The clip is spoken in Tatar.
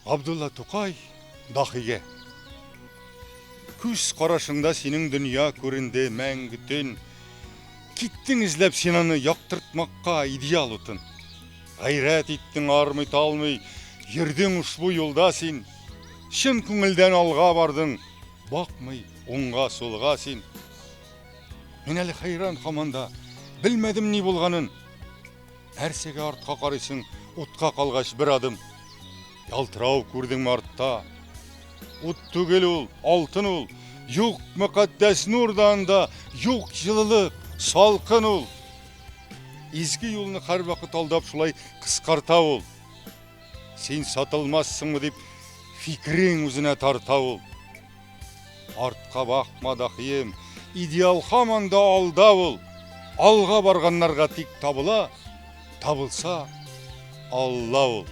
Габдулла Тукай даһигә. Күз карашыңда синең дөнья күренде мәңге төн. Киттең эзләп син аны яктыртмакка идеал утын. Гайрәт иттең армый-талмый, йөрдең ушбу юлда син. Чын күңелдән алга бардың, бакмый уңга-сулга син. Мин әле хәйран һаман да, белмәдем ни булганын. Нәрсәгә артка карыйсың, утка калгач бер адым. Ялтырау күрдеңме артта? Ут түгел ул, алтын ул. Юк мөкатдәс нур да анда, юк җылылык, салкын ул. Изге юлны һәрвакыт алдап шулай кыскарта ул. Син сатылмассыңмы дип фикерең үзенә тарта ул. Артка бакма, дахием, идеал һаман да алда ул. Алга барганнарга тик табыла, табылса, Алла ул.